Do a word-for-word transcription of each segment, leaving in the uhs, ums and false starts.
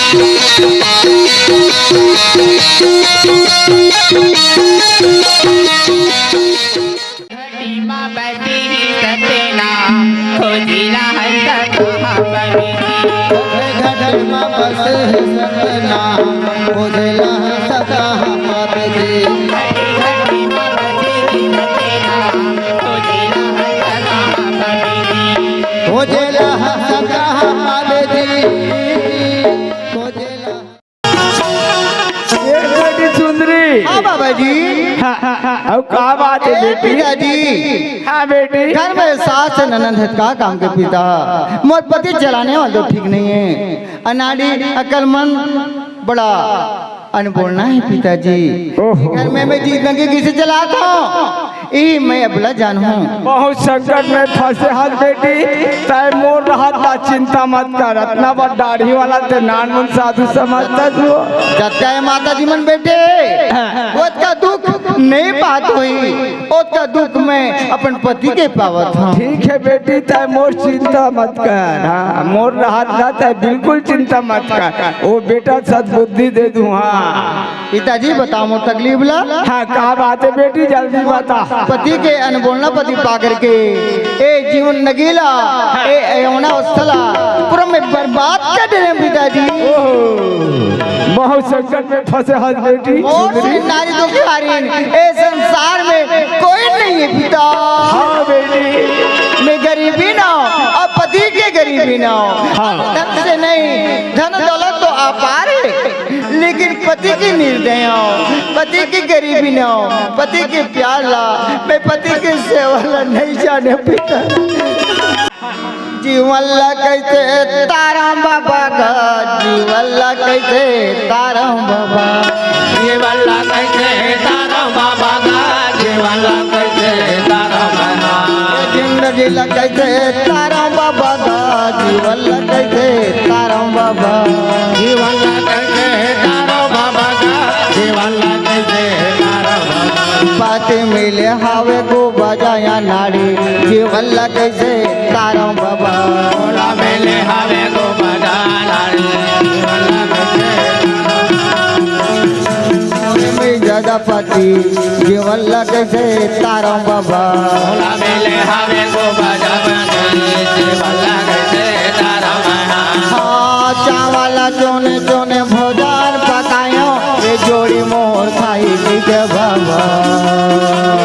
घटी मा बसे हे सतनाम, खोजेला हर सतनाम बाबा जी। घटी मा बसे हे सतनाम, खोजेला हर सतनाम बाबा जी। घटी मा बसे हे सतनाम, खोजेला हर सतनाम बाबा जी। खोजेला हर सतनाम बाबा जी। खोजेला ए बेटी सुंदरी। हाँ बाबा जी। हाँ, हाँ, हाँ। अउ का बात हे ए बेटी? पिताजी। हाँ बेटी। घर में सास ननद हे, का काम के पिता? मोर पति चलाने वाला तो ठीक नहीं हे। अनाड़ी, अकलमंद, बड़ा अनबोलना हे पिताजी। ओहो। घर में मैं जिंदगी कइसे चलात हँव, इही मैं अबला जानहूँ। बहुत संकट में फंसे हस बेटी, तैं मोर रहत ला चिंता मत कर। अतना बड़ दाढ़ी वाला ते नानमुन साधु समझथस वो। जतका हे माता जी मन बेटे, हाँ। ओतका दुख नइ पात होही, ओतका दुख मैं अपन पति के पावत हँव। ठीक हे बेटी, तैं मोर चिंता मत कर, हाँ, मोर रहत ला तैं बिल्कुल चिंता मत कर, ओ बेटा सद्बुद्धि दे दूँ, हाँ। पिताजी, बताओ मोर तकलीफ ला। हाँ, का बात हे बेटी, जल्दी बता। पति के अनबोलना पति पा करके ए जीवन नगीला, ए यौना अवस्था ला पूरा मैं बर्बाद कर डरे हँव पिताजी। ओहो, बहुत संकट में फंसे हस बेटी। मोर से नारी दुखियारी ए संसार में कोई नहीं हे पिता। हाँ बेटी। मैं गरीबी ना हँव, अउ पति के गरीबी ना हँव। हाँ। धन से नहीं, धन दौलत तो अपार हे, लेकिन पति के निर्दय हँव, पति के गरीबी ना हँव, पति के प्यार ला, मैं पति के सेवा ला नइ जानँव पिता। जीवन ला कइसे तारँव बाबा गा, जीवन ला कइसे तारँव बाबा। जीवन ला कइसे तारँव बाबा गा, जीवन ला कइसे तारँव बाबा। जिंदगी ला कइसे तारँव बाबा गा, जीवन ला कइसे तारँव बाबा। जीवन ला कइसे तारँव बाबा गा, जीवन ला कइसे तारँव बाबा। पति मिले हवे गो बजाया नाड़ी, जीवन ला कइसे तारँव बाबा। भोला मिले हवे गो बजाया नाड़ी, जीवन ला कइसे तारँव बाबा। मिल ज्यादा पति, जीवन ला कइसे तारँव बाबा। भोला मिले हवे गो बजाया नाड़ी, जीवन ला कइसे तारँव बाबा। हाँ, चावल जोने जोने भोजन पकायो, ए जोड़ी मोर खाई के बाबा।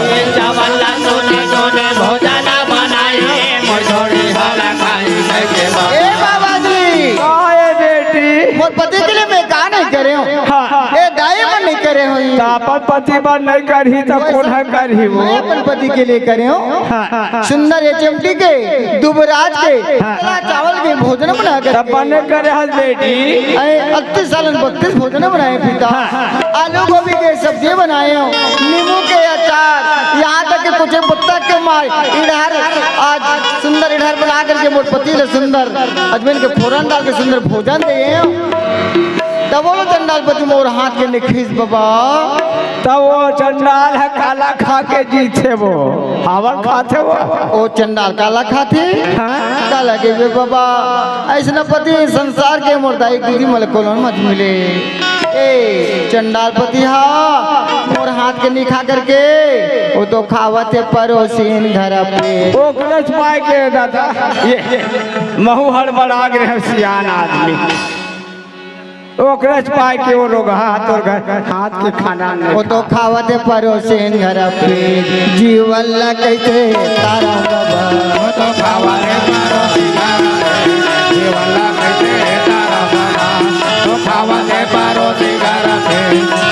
ए चावल ला जोने जोने भोजन बनाए, मोर जोड़ी हला खाई के बाबा। ए बाबा जी। का ए बेटी? मोर पति के लिए मैं का नइ करे हँव? हाँ। ए दाई मन नइ करे होही। त अपन पति बर नइ करही त कोन ह करही वो? मैं अपन पति के लिए करे हँव। हाँ। सुंदर एचएमटी के, दुबराज के, हाँ। चला चावल के भोजन बना कर तब बने करे हस बेटी। अरे, अड़तीस सालन बत्तीस भोजन बनाए पिता। हाँ। आलू गोभी के सब्जी बनाए हँव, नींबू के अचार, यहाँ तक कि कुछ पत्ता के मार, इडहर, आज सुंदर इडहर बना करके मोर पति ले सुंदर अजमेन के फोरन डाल के सुंदर भोजन दे हँव। तब बोलो चंडाल पति मोर हाथ के निखिस बाबा। तब वो चंडाल ह काला खा के जीथे वो। हावन खाथे वो। ओ चंडाल काला खाथे? हाँ। काला के बे बाबा, अइसना पति संसार के मोर दाई दीदी मल कोनो मत मिले। ए चंडाल पति हा, मोर हाथ के नी खा करके, वो तो खावत हे परोसिन घर पे। ओकरस पाए के दादा, ये, ये, महू हड़बड़ा गे हँव सियान आदमी। ओकरस पाए के वो रोगहा तोर घर हाथ के खाना नहीं वो तो खा। खावत हे परोसिन घर पे, जीवन ला कइसे तारँव बाबा। वो तो खावत हे परोसिन घर पे, जीवन ला कइसे तारँव बाबा। तो खावत हे परोसिन घर पे,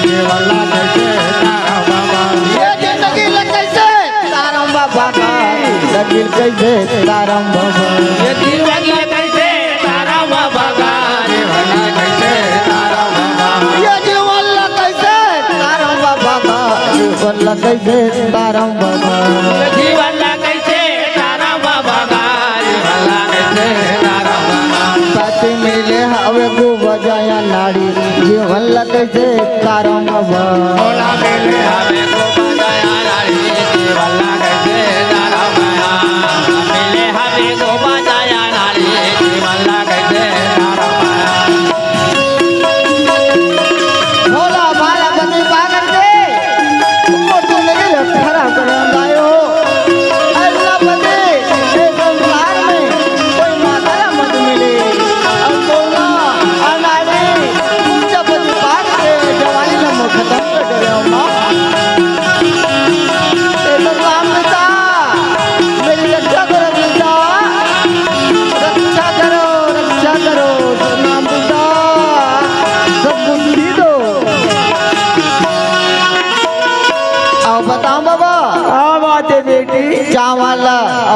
जीवन ला कइसे तारँव बाबा। ये जिंदगी ला कइसे तारँव बाबा। जिंदगी ला कइसे तारँव बाबा। ये जीवन ला कइसे तारँव बाबा गा, जीवन ला कइसे तारँव बाबा। ये जीवन ला कइसे तारँव बाबा गा, जीवन ला कइसे तारँव बाबा। ये जीवन ला कइसे तारँव बाबा गा, जीवन ला कइसे तारँव बाबा। पति मिले हवे गो बजाया नाड़ी, जीवन ला कइसे तारँव बाबा। भोला मिले हवे गो बजाया नाड़ी, जीवन ला कइसे तारँव बाबा। मिले हवे गो बजाया नाड़ी, जीवन ला कइसे तारँव बाबा।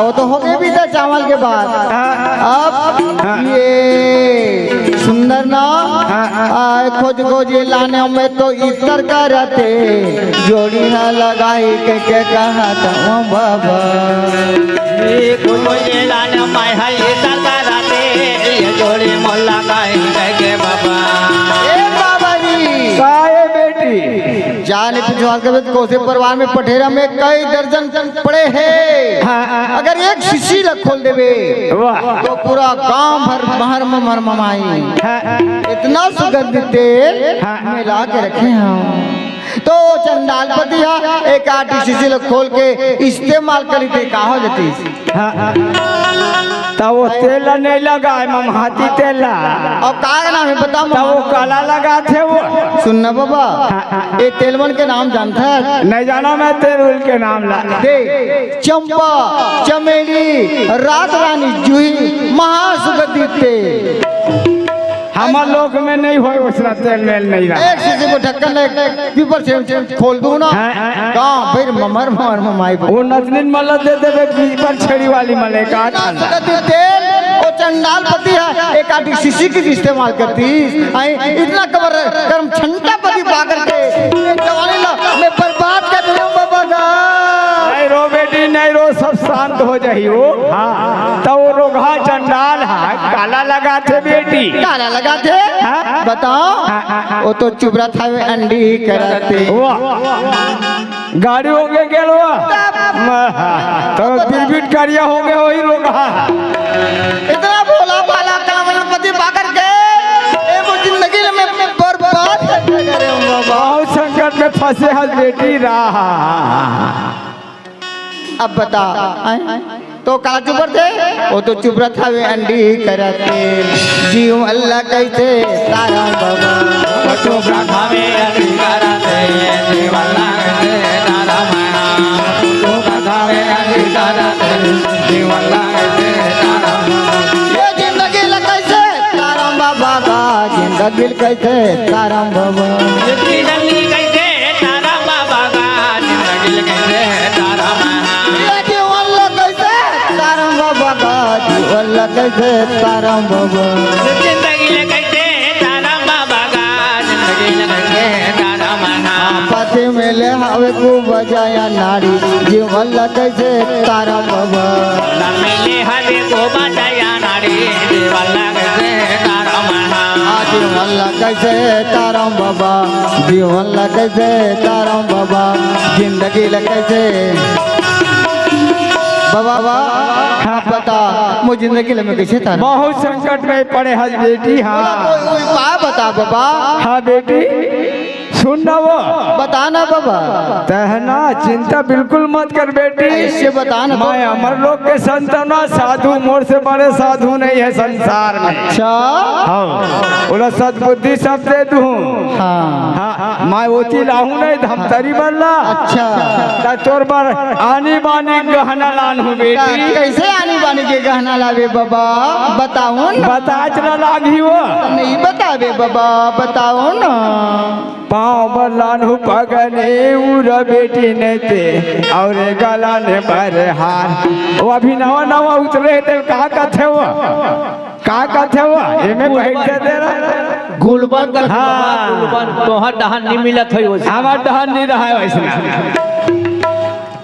वो तो हो गए भी था चावल के बाद। हाँ। अब हाँ। ये सुंदर ना हाँ। आ, खोज खोज ये लाने में तो इतर का रहते जोड़ी है लगाई के, के कहा था ओ बाबा। ये खोज खोज ये लाने में है इतर का रहते ये जोड़ी मोला गाई के, के बाबा। ए बाबा जी। काहे बेटी? जाने पिछवाड़ के कोसे परिवार में पठेरा में कई दर्जन पड़े हैं। हाँ, हाँ। अगर एक शीशी ला खोल देबे, वाह। तो पूरा गांव भर महर ममर ममाई। हाँ। इतना सुगंधित तेल हाँ। मिला के रखे हम। तो चंडालपति हा एक आधी शीशी ला खोल के इस्तेमाल करी थे, का हो जाती? हाँ। त वो तेल ला नहीं लगाए, ममहाती तेल ला। अब का नाम है, बता त वो ममा। काला लगाथे वो। सुन ना बाबा, हाँ, हाँ, हाँ। ये तेलवन के नाम जानता है? नहीं जाना मैं तेल उल के नाम ला। दे, चंपा, चमेली, रात रानी, जूही, महासुगंधित तेल। हमर लोक में नहीं होय, वैसना तेल मेल नहीं रहा। एक शीशी को ढक्कन ले, पीपर से खोल दूं ना, हाँ, हाँ, हाँ। गांव भर ममर, ममर, ममाई। वो नचनिन मला दे देबे, पीपर छड़ी वाली मले का इतना ठंडा। सुगंधित तेल, वो चंडालपति हा, एक आधी शीशी की इस्तेमाल करती। आई, इतना कबर, कर्म छंटा पति बागर के, ये जवानी ला, मैं बर्बाद कर दिया बाबा का। नहीं रो बेटी, नहीं रो, सब शांत हो जाही वो। हाँ, तो वो रोगहा चंडाल हा, काला लगाथे बेटी। काला लगाथे? हाँ? बताओ। हाँ, हाँ, हाँ। वो तो चुबरत हवे अंडी करते। वाह। गाड़ी हो गए गेल वो? तब। तो बिरबिट करिया हो गए वही रोगहा। इतना भोला भाला कमलपति बागर के, ए वो जिंदगी में बर्बाद कर दिया रे बाबा। बहुत संकट में फंसे हस बेटी रहा। अब बता, आय? तो काला चुप रथे? वो तो चुप रथावे अंडी करते। जीव अल्लाह कैसे तारा बाबा। तो चुप रथावे अंडी करते। जीव अल्लाह कैसे तारा मना। तो चुप रथावे अंडी करते। जीव अल्लाह कैसे तारा मना। ये जिंदगी ला कैसे तारा बाबा का, जिंदगी कैसे तारा बाबा। ये जिंदगी कैसे तारा बाबा का, जिंदगी कैसे तारा मना। ये जीवन ला कैसे तारम बाबा का, जीवन ला कैसे तारम बाबा। जिंदगी ला कैसे तारम बाबा का, जिंदगी ला कैसे तारम बाबा। आपत्ति में ले हवे को बजाया नारी, जीवन ला कैसे तारम बाबा। ना मिले हवे को बजाया नारी, जीवन ला कैसे तारम बाबा। आज जीवन ला कैसे तारम बाबा, जीवन ला कैसे तारम बाबा, जिंदगी ला कैसे बाबा, बाबा, हाँ, बता, मोर जिंदगी ला मैं कैसे तारम? बहुत संकट में पड़े हस बेटी, हाँ। कोई, कोई उपाय बता बाबा। हाँ बेटी, सुन ना वो। बता ना बाबा। तहना चिंता बिल्कुल मत कर बेटी। ऐसे बता ना तो। मैं अमर लोक के संत ना, साधु मोर से बड़े साधु नहीं है संसार में। अच्छा। हाँ, बोला सद्बुद्धि सब दे दूँ। हाँ। हाँ, मैं ओती लाहूँ नहीं धमतरी बल्ला। अच्छा। त तोर बर आनी बानी गहना लानहूँ बेटी। कैसे आनी बानी के गहना लावे बाबा? बताओ ना। बताच ना लागी वो। नहीं बतावे बाबा, बताओ ना। पाँव बर लानहूँ पगने उरा बेटी ने ते, और गला ने बर हार। वो अभी नवा नवा उतरे ते का कथे वो? का कथे वो? एमे बहन से दे रहा। गुलबन कथे हाँ। बाबा, गुलबन। तोहर डहन नहीं मिलत है वो। हमार डहन नहीं रहा है वैसे।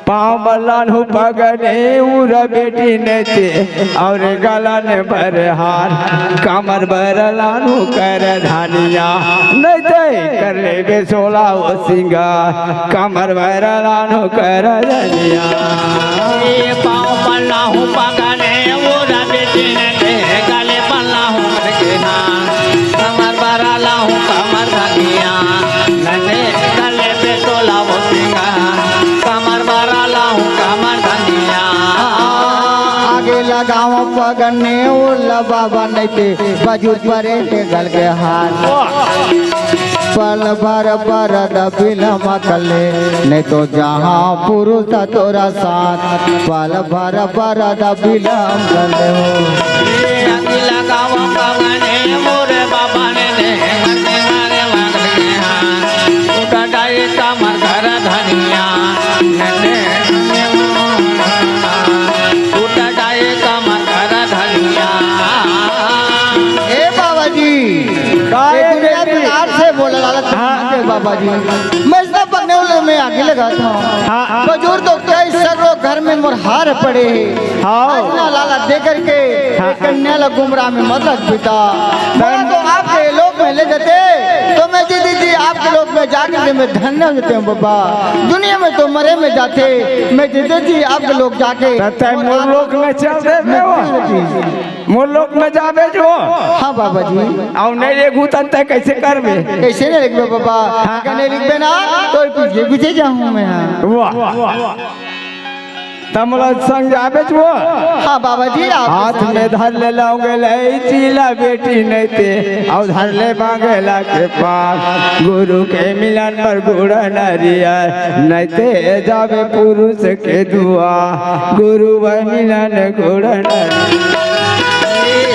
पाँव बर लानहूँ पगने उरा बेटी ने ते, और गला ने बर हार, कमर बर लानहूँ कर धनिया, नहीं ते कर लेबे सोला वो सिंगार, कमर बर लानहूँ कर धनिया। ए पाँव बर लानहूँ पगने उरा बेटी ने ते, गले बर लानहूँ कर के हार, कमर बर लानहूँ कमर धनिया, नने गले पे तोला वो सिंगार, कमर बर लानहूँ कमर धनिया। आगे लगाओ पगने उल्ला बाबा नहीं ते, बाजू परे के गल के हार। पल भर बर दबिल मकले, नहीं तो जहाँ पुरुष तोरा साथ। पल भर बर दबिल मकले हो। ये आगे लगाओ पगने मोरे बाबा ने दे, मरने मारे वागले हाँ। उठा डाई कमर कर धनिया, नने, उठ जी, का ये है दुनिया बेटी? प्यार से बोला लालच हाँ। मत दे बाबा जी। मैं इतना पकने वाले में आगे लगा था। हाँ, हाँ। बजूर तो कई सगरो घर में मोर हार पड़े हैं। हाँ। आज ना लाला दे करके हाँ, एक कन्या ला गुमराह में मत रख पिता। मैं तो आपके लोक में ले जाते, तो मैं जी, जी, जी, आपके लोक में जाके मैं धन्य हो जाते हूँ बाबा। दुनिया में तो मरे में जाते, मैं जी, जी, जी, आपके लोक जाके तब तक मोर लोक में चल दे बे वो। जी। मोर लोक में जाबे जो। हाँ बाबा जी। अउ नहीं लिखहूँ तब तैं कइसे करबे? कइसे नहीं लिखबे बाबा? हाँ। अगर नहीं लिखबे ना, तो पीछे पीछे जाहूँ मैं, हाँ। वाह। त मोला संग जाबे जो। हाँ बाबा जी, आप हाथ में धर ले लौंग इलायची ला बेटी नहीं ते, अउ धर ले बांगला के पान। गुरु के मिलन बर गुड़ नरियर, नहीं ते जाबे पुरुष के दुआ। गुरु बर मिलन गुड़ नरियर।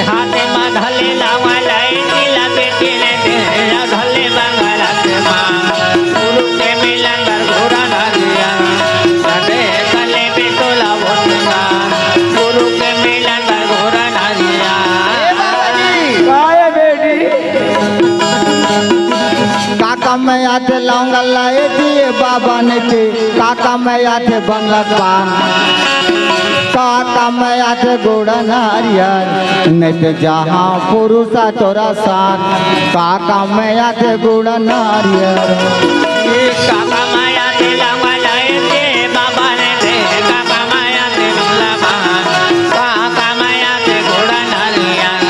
हाथ में धले लावा लाई, नीला बेटी ने दे, धले बंगाला के माँ। गुरु के मिलन बर घोड़ा नरिया, सदे गले में तोला वोटना। गुरु के मिलन बर घोड़ा नरिया। काय बेटी? काका मैं आथे लौंग इलायची बाबा नहीं ते, काका मैं आथे बंगला पान। काका मैं आथे गुड़ नरियर, नहीं ते जाहूँ पुरुष तोरा साथ। काका मैं आथे गुड़ नरियर। काका मैं आथे लौंग इलायची बाबा नहीं ते, काका मैं आथे बंगला पान। काका मैं आथे गुड़ नरियर,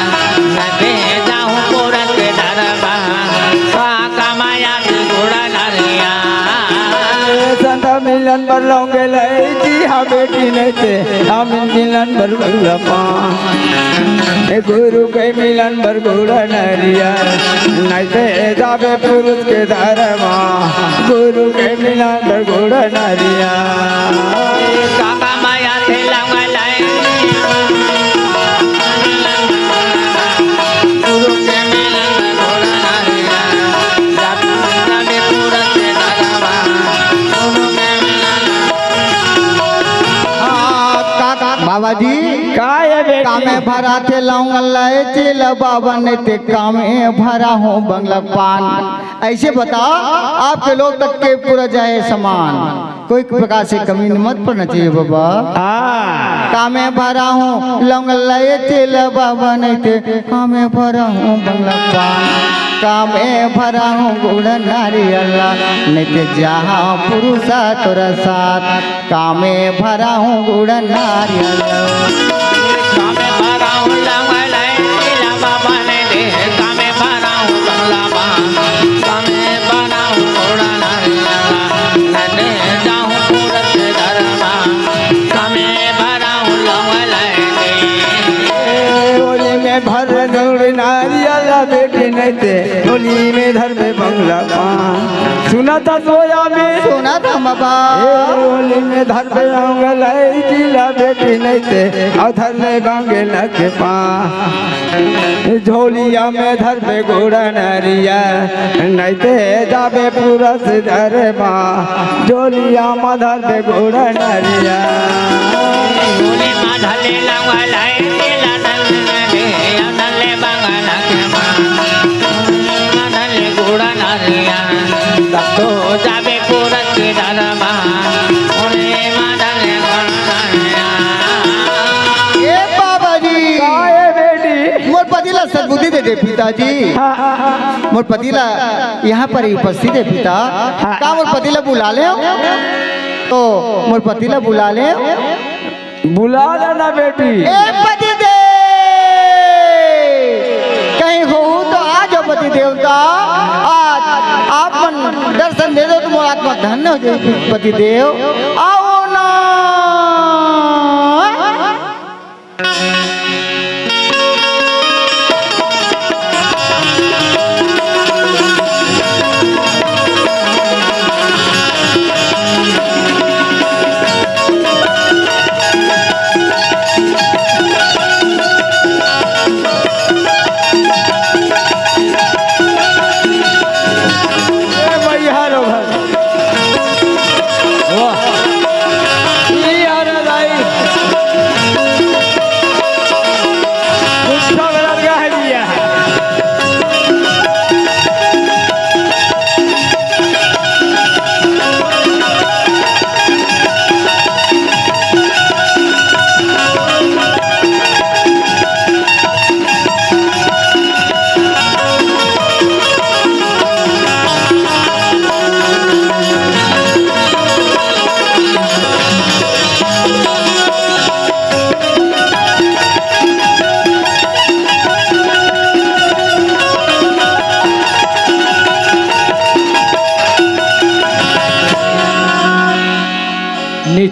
नहीं ते जाहूँ पुरुष के दरबार। काका मैं आथे गुड़ नरियर। संत मिलन बर लौंग इलायची, हाँ बेटी नहीं ते, हम मिलन बर गुड़ पान। ए गुरु के मिलन बर गुड़ नरियर, नहीं ते जाबे पुरुष के दरबार। गुरु के मिलन बर गुड़ नरियर। काका मैं आथे लौंग इलायची। गुरु के मिलन बर घोड़ा नरिया, जाबे पुरुष के दरबार। गुरु के मिलन बर हाँ, का, का, बाबा जी, का ये बेटी? कामे भरा थे लौंग इलायची ला बाबा नहीं ते, कामे भरा हूँ बंगला पान। ऐसे बता, आपके लोक तक के पूरा जाए सामान, कोई प्रकार से कमी मत पड़ना चाहिए बाबा। हाँ। कामे भरा हूँ लौंग इलायची ला बाबा नहीं ते, कामे भरा हूँ बंगला पान। कामे भरा हूँ गुड़ नरियर ला, नहीं ते जाहूँ पुरुष तोरा साथ। कामे भरा हूँ गुड़ नरियर ला। कामे भरा हूँ लौंग इलायची ला बाबा नहीं ते, कामे भरा हूँ बंगला पान। कामे भरा हूँ गुड़ नरियर ला, नहीं ते जाहूँ पुरुष के दरबार। कामे भरा हूँ लौंग इलायची। ए, झोली में भर गुड़ नरियर ला बेटी नहीं ते, झोली में धरबे बंगला पान। सुना था सोया में। सुना था बाबा। ए, झोली में धरबे लौंग इलायची ला बेटी नहीं ते, अउ धर ले बांगला के पान। झोलिया में धरबे गुड़ नरियर, नहीं ते जाबे पुरुष दरबार। झोलिया में धरबे गुड़ नरियर। झोली में धले लौंग इलायची ला धले, धले बंगला के माँ। धले गुड़ नरियर, तब तो जाबे पुरुष के दरबार। झोली में धले गुड़ नरियर। ए बाबा जी। का ए बेटी? मोर पति ला सद्बुद्धि दे दे पिताजी। हाँ, हाँ, हाँ। मोर पति ला यहाँ पर ही उपस्थित है पिता। हाँ। का मोर पति ला बुला ले? तो मोर पति ला बुला ले। बुला लेना बेटी। ए पति देव, कहीं हो तो आ जाओ पति देवता। आज आप मन दर्शन दे दो तो मोर आत्मा धन्य हो जाए पति देव। आओ ना। ए भैया रो भाई। वाह।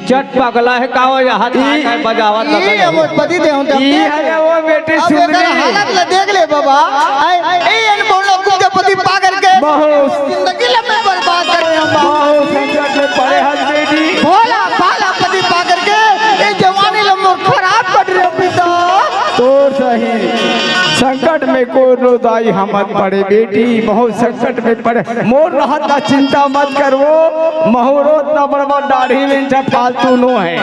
चट पगला हे का वो, यहाँ ई, काय काय बजावत ई लगे हे। मोर पति देव, ई देख है ले। वो बेटी अब सुंदरी। एकर हालत ला देख ले बाबा। आई, आई, ए, एन बोलो कुछ पति पा करके। बहुत। जिंदगी ला मैं बर्बाद कर रहे हूँ बाबा। बहुत संकट में पड़े हस बेटी। भोला भाला पति पा करके, ये जवानी ला मोर खराब कर रहे हो पिता। तोर सही। संकट में कोनो दाई हम मत पड़े बेटी, बहुत संकट में पड़े। मोर रहत ला चिंता मत करवो, महूं रोज ना बड़बड़ दाढ़ी में इनका फालतू नो है।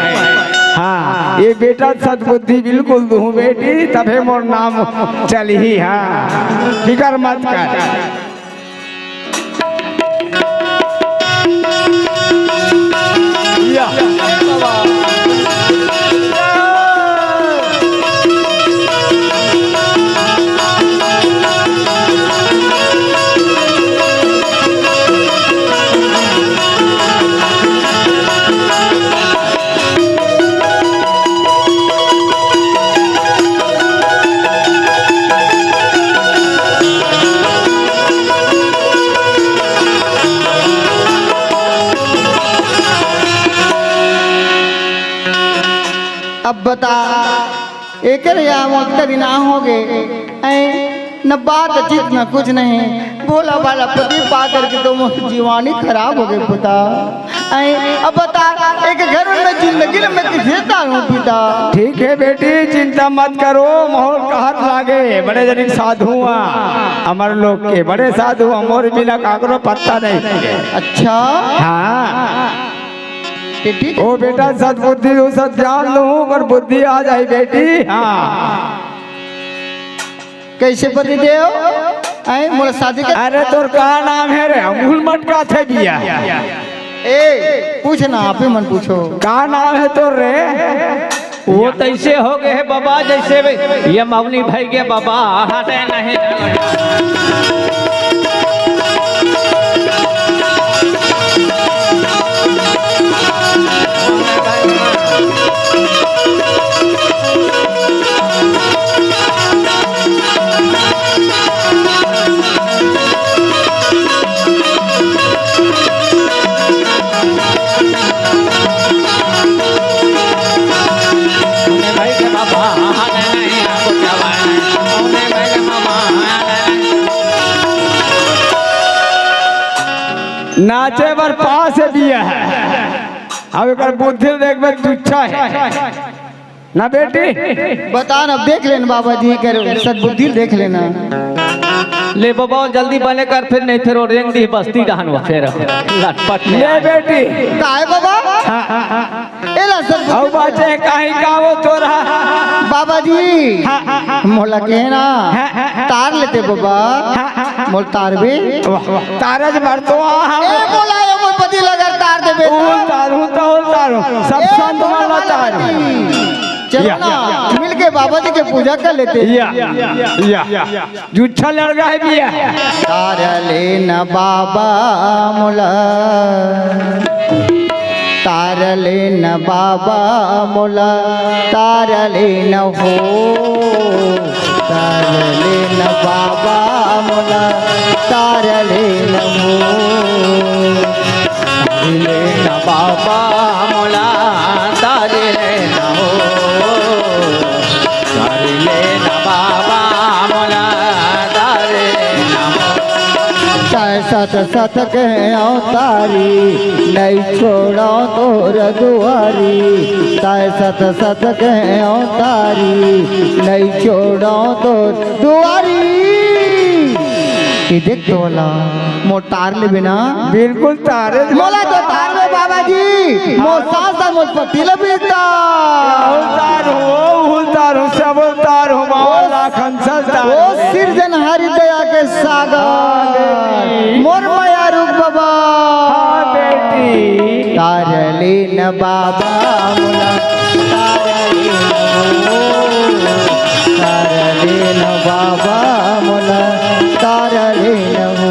हाँ, ये बेटा सद्बुद्धि बिल्कुल दूं बेटी, तभे मोर नाम चलही। हाँ, फिकर मत कर। या। अब बता, एकर या मौत का दिन आ हो गए, ऐ न बात चित न कुछ नहीं, भोला भाला पति पा करके तो मोर जीवानी खराब हो गई पुता। ऐ अब बता, एक घर में जिंदगी में मैं किसे तारूं पिता? ठीक है बेटी, चिंता मत करो, महूं कहत लागे, बड़े जनिक साधु आ, हमर लोग के बड़े साधु आ, मोर बिना काकरो पत्ता नहीं। अच्छा। हाँ। ते ठीक है। ओ बेटा, सद्बुद्धि दूं, सद् ज्ञान दूं, ओकर बुद्धि आ जाही बेटी। हाँ। कैसे पति देव? ऐ, मोला शादी कर। अरे, तोर का नाम हे रे? अंगुल मटकाथे बिया। ए, पूछ ना, आप ही मन पूछो। का नाम हे तोर रे? वो तैसे हो गए हे बाबा, जैसे ये मौनी भई गे बाबा, हटे नहीं। नाचे बर पास हे बिया हे। अब एकर बुद्धि ल देखबे, तुच्छा हे। ना बेटी। बता ना, देख लेन बाबा जी कर सद्बुद्धि देख लेना। ले बाबा, जल्दी बने कर, फिर नहीं फिर वो रेंग दी बस्ती डहन वो फिर लटपट में ले आए। बेटी। काय बाबा? हाँ, हाँ, हाँ। एला सद्बुद्धि। अउ बाचे काहे का वो तोरा? बाबा जी, हाँ, हाँ, हाँ। मोला के ना, हाँ, हाँ, हाँ। तार लेते बाबा। हाँ, हाँ, हाँ। मोल तार बे। वाह, वाह। तारज भर तो आ, हाँ। ए, मोला ये मोर पति लगर तार देबे। उल तार, उल तार, उल तार। सब ए, संत मोला वाला तार। तार। चलो या, ना, या। मिलके बाबा जी के पूजा कर लेते। या, या, या। जुच्छा लड़का हे बिया। तार ले न बाबा मोला, तार ले न बाबा मोला, तार ले न हो, तार ले न बाबा मोला, तार ले न हो। तारी ले ना बाबा मोला, तारी ले ना हो, तारी ले ना बाबा मोला, तारी ले ना हो। चाहे सत सत के अवतारी, नहीं छोड़ो तोर दुआरी। चाहे सत सत के अवतारी, नहीं छोड़ो तोर दुआरी। ये देख तो वाला, मोर तार लेबे ना? बिल्कुल तारे। मोला तो तार में बाबा जी, मोर सास और मोर पति ले बीता। उतार हो, उतार हो, सब उतार हो, बाबा लाखन संसार। ओ सिरजनहारी दया के सागर, हाँ, बेटी। मोर मया रूप बाबा। हाँ, बेटी। तार ले न बाबा मोला, तार ले न हो, तार ले न बाबा मोला, तार ले न हो।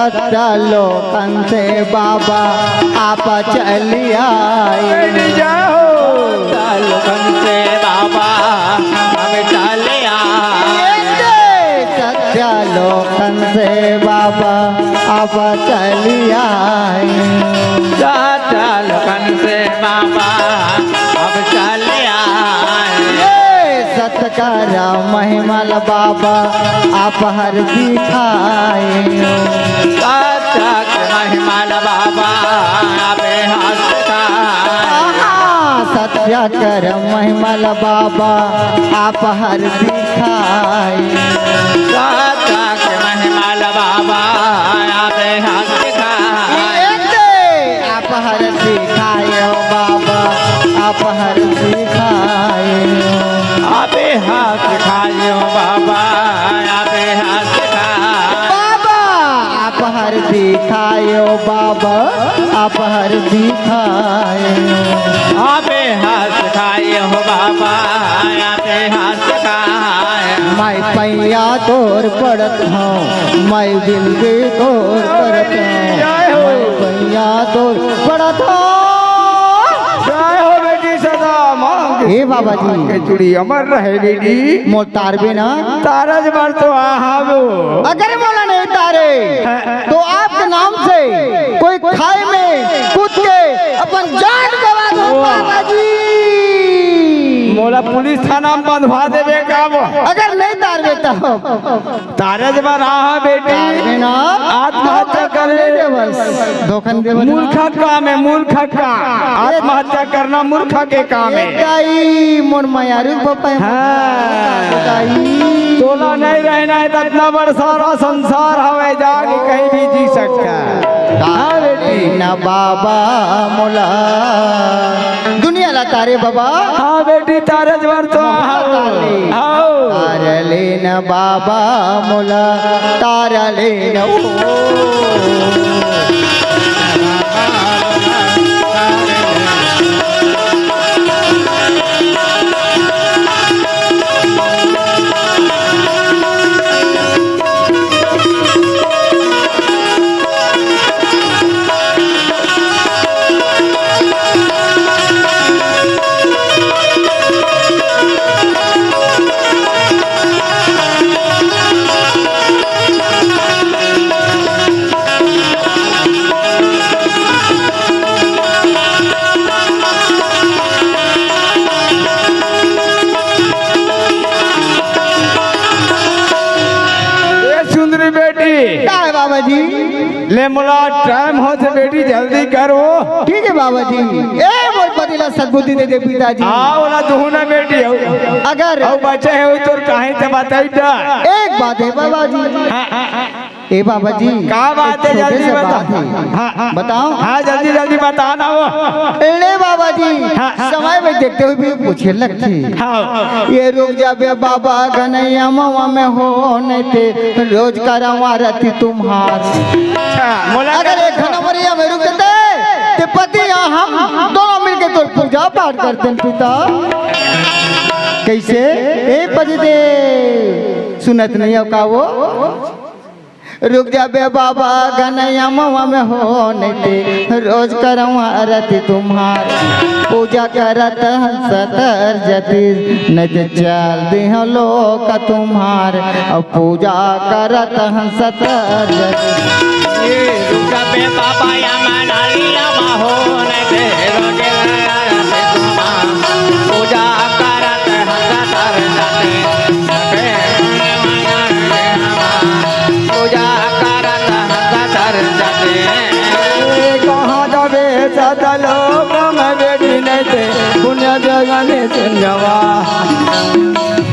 सत्य लोकन से बाबा आप चली आए। जय हो। सत्य लोकन से बाबा हम चले आए। सत्य लोकन से बाबा आप चली आए। सत्य लोकन से बाबा अब चले आए। ये सत्य कर महिमल बाबा आप हर दिखाए। सत्य कर महिमल बाबा आप हर दिखाए। हाँ, सत्य कर महिमल बाबा आप हर दिखाए। सत्य कर महिमल बाबा आप हर दिखाए। ये दे आप हर दिखाए हो बाबा, आप हर दिखाए हो। आप हर दिखाए हो बाबा, आप हर दिखाए। बाबा आप हर दिखाए हो बाबा, आप हर दिखाए हो। आप हर दिखाए हो बाबा, आप हर दिखाए। मैं पैया तोर पड़त हूँ, मैं दिल के तोर पड़त हूँ, मैं पैया तोर पड़त हूँ। जय हो बेटी सदा मांग। हे बाबा जी। के चूड़ी अमर रहे बेटी। मोर तारबे ना। तारज बर तो आहावो। अगर मोला नहीं तारे, तो आपके नाम से कोई खाई में कूद के अपन जान गवा दो बाबा जी। मोला पुलिस थाना में बंधवा देबे का वो? अगर नहीं तारबे तो। तारज बर आहा बेटी। तारबे ना। आत्महत्या कर ले। धोखन दे बस। मूर्ख काम है, मूर्ख काम। आत्महत्या करना मूर्ख के काम है। ए दाई, मोर मयारू पापा है। हाँ। दाई। तोला नहीं रहना है, तो इतना बड़ सारा संसार हवे, जाके कहीं भी जी सकता है। हाँ बेटी। न बाबा मोला। दुनिया ला तारे बाबा। हाँ बेटी, तारज बर तो। आओ। तारले न बाबा मोला, तारले न ओ। ए सुंदरी बेटी। का है बाबा जी? ले मोला टाइम होत हे बेटी, जल्दी करो। ठीक है बाबा जी। ए मोर पति ला सद्बुद्धि दे दे पिताजी। हाँ, ओला दुहू ना बेटी हो। अगर अउ बचे हो तोर कहीं तो बताई दा। एक बात है बाबा जी। हाँ, हाँ, हाँ। ए बाबा जी, का बात है, एक छोटे जल्दी से बता। बात है। हाँ, हाँ। बताओ। हाँ, जल्दी, जल्दी बता ना वो। ले बाबा जी, हाँ, हाँ। समय में देखते हुए भी पूछे लगती। हाँ। ये रुक जाबे बाबा, गनैया मवा में हो, नहीं ते रोज करवा रति तुम्हार। अच्छा, मोला अगर एक घनवरिया में रुक देते, ते पति या हम दोनों मिलके तोर पूजा पाठ करते पिता। कैसे? ए पतिदेव, सुनत नहीं हो का वो? रुक जाबे बाबा, गनैया मवा में हो, नहीं ते रोज करवा रति तुम्हार। पूजा करत हंसत जतीश, नहीं ते चल दिहो लोक तुम्हार। अब पूजा करत हंसत जतीश। ए रुक जाबे बाबा, या मनालिया में हो, नहीं ते रोज करवा रति तुम्हार। पूजा करत हंसत जतीश। पूजा करत हंसत जतीश। कहाँ जाबे सतलोक में बेटी, नहीं ते पुण्य जगन सिंधवा।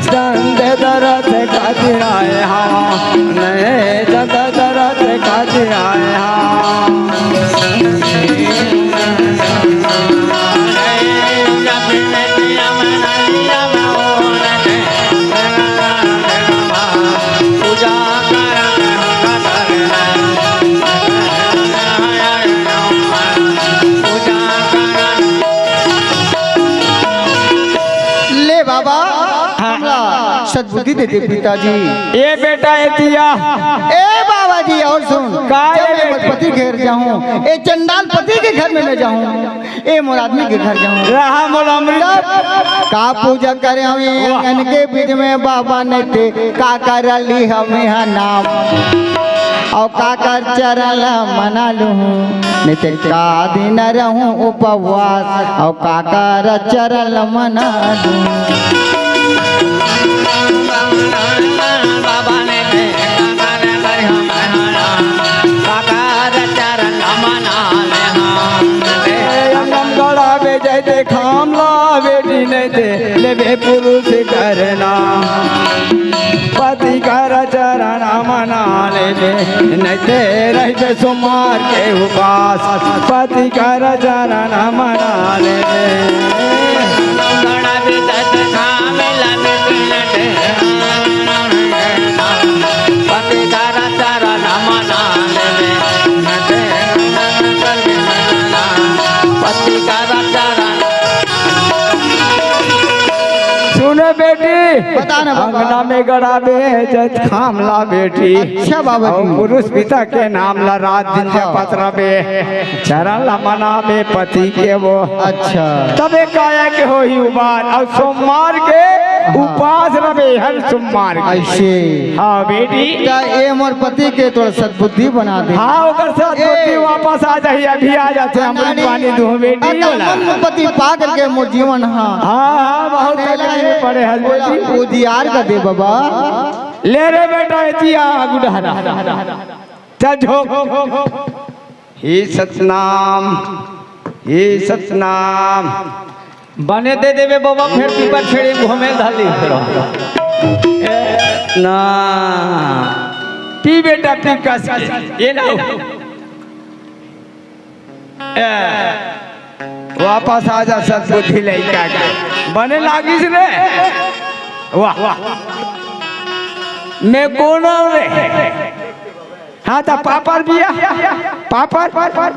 संत दरस खातिर आए हाँ, नहीं संत दरस खातिर आए हाँ। ले बाबा, हाँ। हमला सद्बुद्धि दे दे पिताजी। ए बेटा, ए तिया। ए बाबा कि और सुन, का जब रे मैं बेटी? पति के घर जाहूँ, ए चंडाल पति के घर में मैं जाहूँ, ए मोर आदमी के घर जाहूँ। रहा मोर अमृत। तब का पूजा करे हमें वाह। आंगन के बीच में बाबा, नहीं ते काकर ली हमें हा नाम, और काकर चरण ला मना लूँ, नहीं ते का दिन रहूँ उपवास, और काकर चरण ला मना लूँ। अंगन गड़ावे जैते खाम लावे जी, नहीं ते लेबे पुरुष करना। पति कर चरण मना लेबे, नहीं ते रहबे सोमवार के उपास। पति कर चरण मना लेबे। सुन बेटी, बता ना बाबा। अंगना में गड़ाबे जैत खाम ला बेटी। अच्छा बाबा और जी। पुरुष पिता के नाम ला रात दिन हाँ। जपत रबे, चरण ला मनाबे पति के वो। अच्छा। तबे काया के होही उबार, और सोमवार के हाँ। उपास रबे हर सोमवार के। ऐसे। हाँ बेटी। त ए मोर पति के तोर सद्बुद्धि बना दे। हाँ, ओकर सद्बुद्धि ए। वापस आ जाही, अभी आ जाथे, अमृत नानी, पानी दूहूँ बेटी अतल बोला। मन पति पा करके मोर जीवन हाँ। हाँ, हाँ, बहुत अकेला तकलीफ है। पड़े हस बोला, बेटी। उजियार कर दे बाबा। ले रे बेटा, एतिया गुडहरा। चल झोंक। हे सतनाम, हे सतनाम। बने दे देबे बाबा, फेर पीपर छेड़ी घूमे धाली फेर। ना। पी बेटा, पी कस के। ये ना। ए, वापस आ जा सद्बुद्धि लइका के। बने लागिस रे। वाह। मैं कोन हूँ रे? हाँ, त पापड़ बिया, पापड़।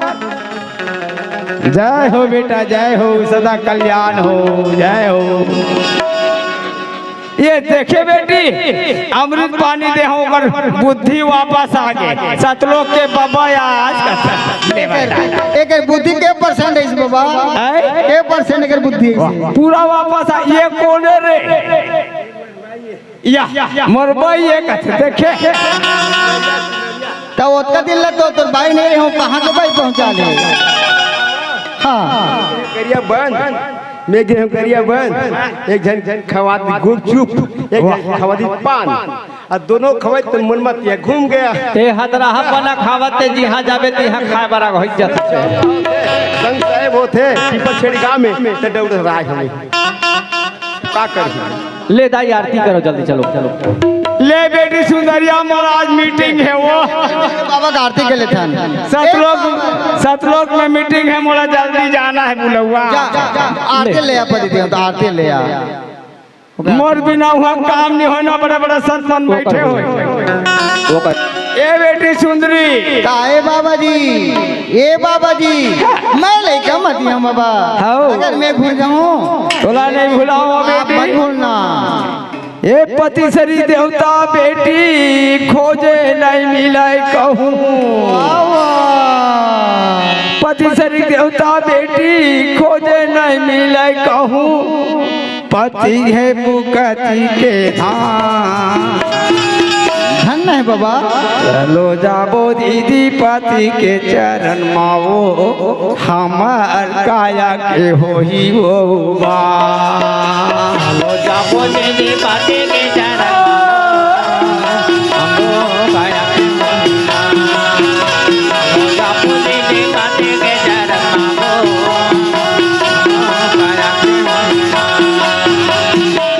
जय हो बेटा, जय हो, सदा कल्याण हो, जय हो। ये देखे बेटी, अमृत पानी देहूँ, ओकर बुद्धि वापस आ गे। सतलोक के बाबा आज का ले बेटा। एकर बुद्धि के percent है इस बाबा? हैं? के percent एकर बुद्धि है इस? पूरा वापस आ, ये कोन रे? या, मोर बाई एक देखे। त ओतका दिन ला तो तोर बाई नहीं रहे हो, कहाँ के बाई पहुँचा ले? हाँ। करिया बन, मैं गेहूं करिया बन, एक झन खवात गुपचुप, एक झन वाह। खवात पान, आ दोनों खवात तो मन मत ये घूम गया। ते हतराहा बना खावत ते जिहाँ जाबे तिहाँ खाए बरा होई जात। संग साहेब होथे, पीपल छेड़ी गाँव में, ते डौड़ राय हमें। का करही? ले दाई, आरती करो जल्दी, चलो, चलो। ले बेटी सुंदरिया, मोला आज मीटिंग है वो। बाबा का आरती के लेथन। सतलोक, सतलोक में मीटिंग है, मोला जल्दी जाना है बुलौआ। जा, जा, जा, आरती ले आ, पति देव, तो आरती ले आ। मोर बिना हुआ काम नहीं होना, बड़ा बड़ा संत मन बैठे हो। ए बेटी सुंदरी। का ए बाबा जी, ए बाबा जी, मैं लइका मत हूँ बाबा। हौ। अगर मैं भूल जाऊँ, तोला नहीं भुलाऊँ आप बेटी। मत भूलना। ए पति सरी देवता बेटी खोजे नहीं मिले कहूँ। वाह, वाह। पति सरी देवता बेटी खोजे नहीं मिले कहूँ। पति है मुक्ति के धाम। धन्य है बाबा। चलो जाबो दीदी पति के चरण मा वो, हमर काया के होही वो बा। चलो जाबो दीदी पति के चरण मा, हमरो काया के होही बा। चलो जाबो दीदी पति के चरण मा वो, हमरो काया के होही बा।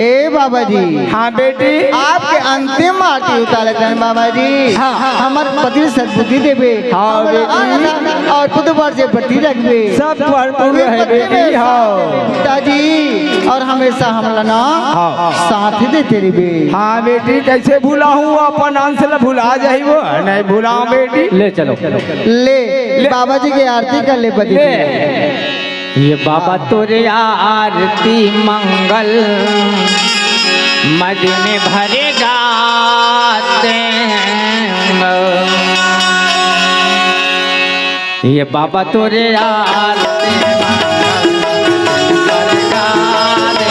ए बाबा जी। हाँ बेटी। आपके अंतिम आरती उतारे जाए बाबा जी। हाँ, हाँ। हमर पति सद्बुद्धि देबे। हाँ हमर बेटी। आनंद और पुत्र वर से बरती रखबे। सब पर पूर्ण है बेटी, हाँ। पिताजी और हमेशा हमला ना हाँ। साथ देते रहिबे। हाँ बेटी, कैसे भुलाहूँ अपन अंश ला भुला जाही वो, नहीं भुलाऊँ बेटी। ले चलो। ले, ले। बाबा जी के आरती कर ले पति। ले। ये बाबा तोरे आरती मंगल, मद में भरे गाते। ये बाबा तोरे आरती मंगल, मद में भरे गाते।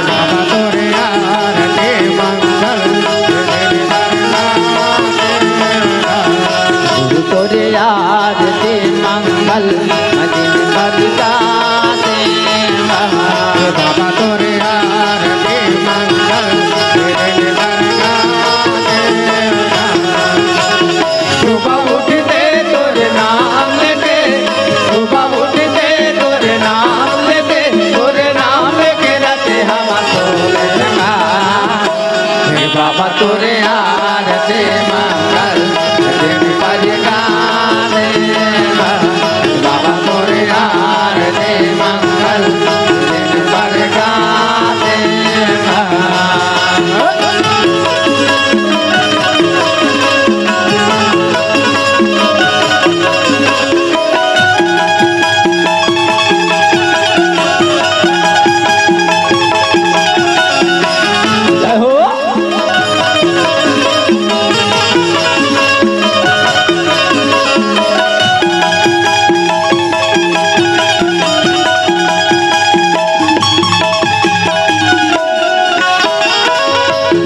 बाबा तोरे आरती मंगल, गुरु तोरे आरती मंगल, दिन भर गाते। बाबा तोरे आरती मंगल, दिन भर गाते। सुबह उठते तोरे नाम लेते, सुबह उठते तोरे नाम लेते, तोरे नाम लेके रहते हम सोए। हे बाबा तोरे आरती मंगल, दिन भर गाते। बाबा तोरे आरती मंगल, दिन भर गाते।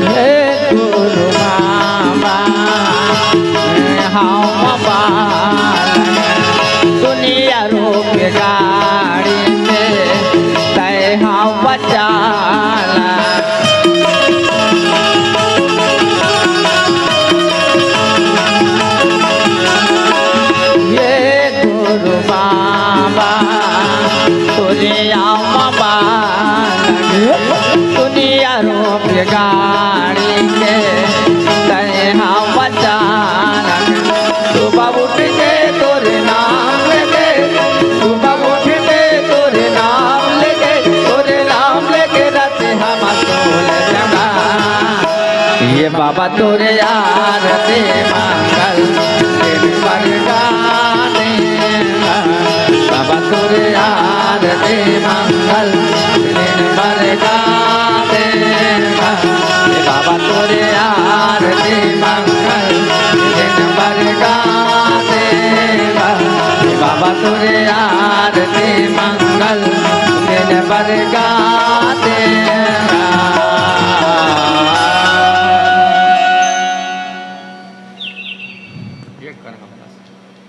हे गुरु बाबा, हम बालक दुनिया रूप गाड़ी में तय हम बचाला। ये गुरु बाबा, तोरे आमा बालक, दुनिया रूप गाड़ी के तय हम बचाला। सुबह उठ के तोरे नाम लेके, सुबह उठ के तोरे नाम लेके, तोरे नाम लेके रात हम सोए जगा। ये बाबा तोरे आरती मंगल, दिन भर गाते। बाबा तोरे आरती मंगल, दिन भर गाते। हे बाबा तोरे आरती मंगल, दिन भर गाते। हे बाबा तोरे आरती मंगल, दिन भर गाते।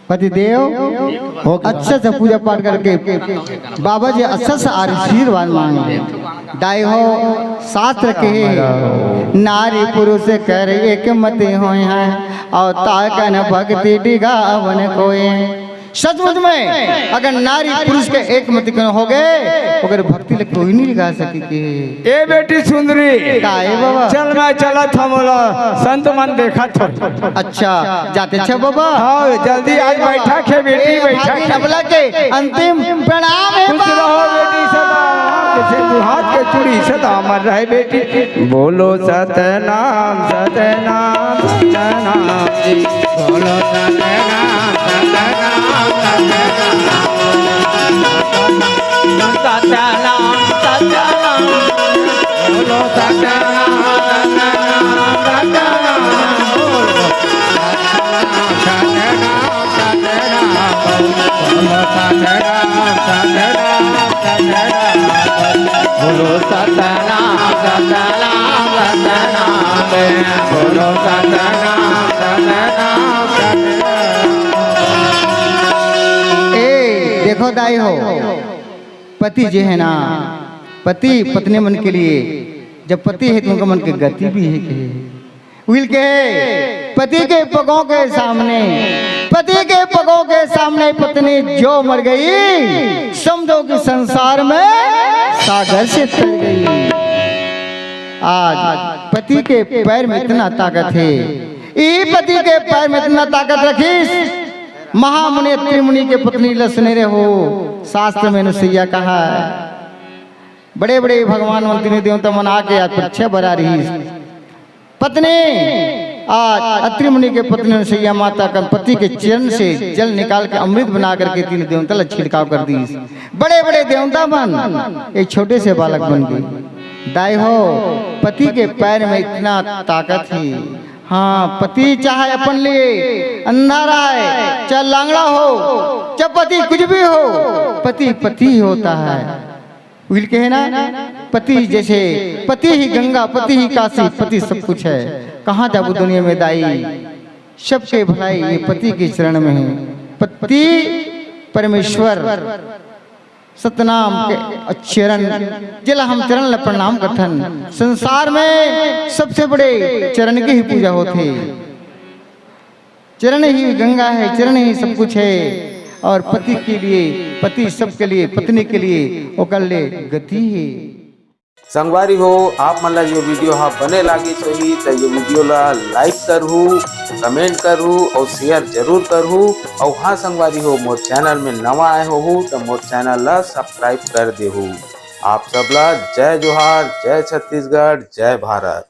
पतिदेव, अच्छा से पूजा पाठ करके बाबा जी अच्छा से आशीर्वाद मांगे। दाई हो, शास्त्र कहे, नारी पुरुष कर एक मति होय है, और ताकन भक्ति डिगावन कोय। सचमुच में अगर नारी पुरुष के एक मति कोनो हो गए, ओकर भक्ति ले कोई नहीं डिगा सके के। ए बेटी सुंदरी, का ए बाबा? चल, मैं चलत हंव, मोला संत मन देखत हो। अच्छा, जाते छे बाबा। हाँ, जल्दी आज बैठक हे बेटी, ए, बैठक भागी हे। नबला के अंतिम प्रणाम हे खुश बाबा। रहो बेटी सदा, जैसे तू हाथ के चूड़ी सदा अमर रहे बेटी। बोलो सतनाम, सतनाम, सतनाम जी। बोलो सतनाम, सतनाम, सतनाम। सतनाम, सतनाम। बोलो सतनाम, सतनाम, सतनाम। बोलो सतनाम, सतनाम, सतनाम। बोलो सतनाम, सतनाम, सतनाम। बोलो सतनाम, सतनाम, सतनाम। बोलो सतनाम, सतनाम, सतनाम। ए, देखो दाई हो, पति जे हे ना, पति पत्नी मन के लिए, जब पति हे तो उनका मन के गति भी हे के। उहिल के पति के पगों के सामने, पति के पगों के सामने पत्नी जो मर गई, समझो कि संसार में सागर से तर गई। आज पति के पैर में इतना ताकत हे, ई पति के पैर में इतना ताकत रखिस। महामुनि अत्रि मुनि के पत्नी ल सुने रहे हो, शास्त्र में अनुसुईया कहा हे, बड़े बड़े भगवान मंत्री देवता मन आके आज परीक्षा बरा रहिस। पत्नी आज अत्रि मुनि के पत्नी अनुसुईया माता कन पति के चरण से जल निकाल के अमृत बना करके तीनों देवता ला छिड़काव कर दीस। बड़े बड़े देवता बन, एक छोटे से बालक बन गए। दाई हो, पति के पैर में इतना ताकत है। हाँ, पति चाहे अपन लिए अंधा रहे, चाहे लांगड़ा हो, चाहे पति कुछ भी हो, पति पति ही होता है। उहिल कहे ना, पति जैसे, पति ही गंगा, पति ही काशी, पति सब कुछ है। कहाँ जाबो दुनिया में दाई, सबके भलाई ये पति के चरण में है। पति परमेश्वर सतनाम के चरण, जेला हम चरण ला प्रणाम करथन। संसार में सबसे बड़े चरण के ही पूजा होथे। चरण ही गंगा है, चरण ही सब कुछ है। और पति के लिए, पति सबके लिए, पत्नी के लिए ओकर ले गति है। संगवारी हो, आप मन ला ये वीडियो हा बने लागिस होही त ये वीडियो ला लाइक करहू, कमेंट करहू और शेयर जरूर करहू। और हाँ संगवारी हो, मोर चैनल में नवा आए होहू त मोर चैनल ला सब्सक्राइब कर देहू। आप सब ला जय जोहार, जय छत्तीसगढ़, जय भारत।